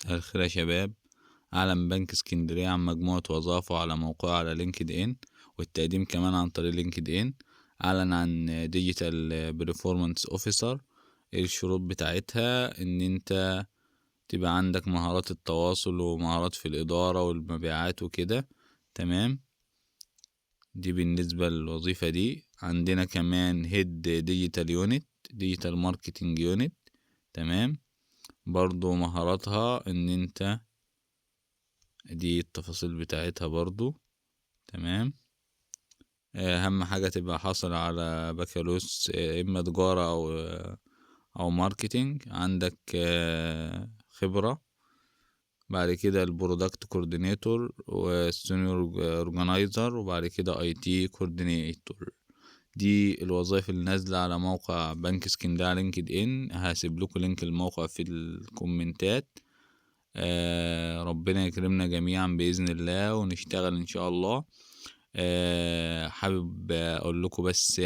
مساء الخير يا شباب. أعلن بنك اسكندرية عن مجموعة وظائف على موقعه على لينكد إن، والتقديم كمان عن طريق لينكد إن. أعلن عن digital performance officer. الشروط بتاعتها إن أنت تبقى عندك مهارات التواصل ومهارات في الإدارة والمبيعات وكده، تمام. دي بالنسبة للوظيفة دي. عندنا كمان head digital unit، digital marketing unit، تمام. برضو مهاراتها ان انت دي التفاصيل بتاعتها برضو، تمام. اهم حاجة تبقى حاصل على بكالوريوس، اما تجارة او marketing، عندك خبرة. بعد كده ال product coordinator وال senior organizer، وبعد كده IT coordinator. دي الوظائف اللي نازلة على موقع بنك اسكندرية لينكد ان. هسيب لكم link الموقع في الكومنتات. ربنا يكرمنا جميعا بإذن الله ونشتغل إن شاء الله. حابب أقول لكم بس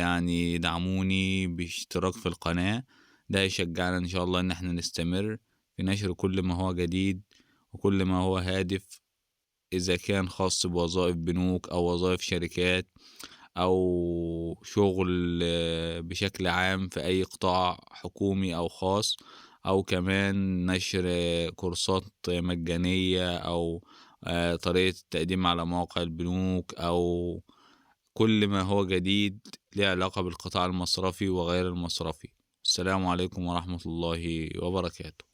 دعموني باشتراك في القناة، ده هيشجعنا إن شاء الله إن احنا نستمر في نشر كل ما هو جديد وكل ما هو هادف، إذا كان خاص بوظائف بنوك أو وظائف شركات أو شغل بشكل عام في أي قطاع حكومي أو خاص، أو كمان نشر كورسات مجانية أو طريقة التقديم على مواقع البنوك، أو كل ما هو جديد له علاقة بالقطاع المصرفي وغير المصرفي. السلام عليكم ورحمة الله وبركاته.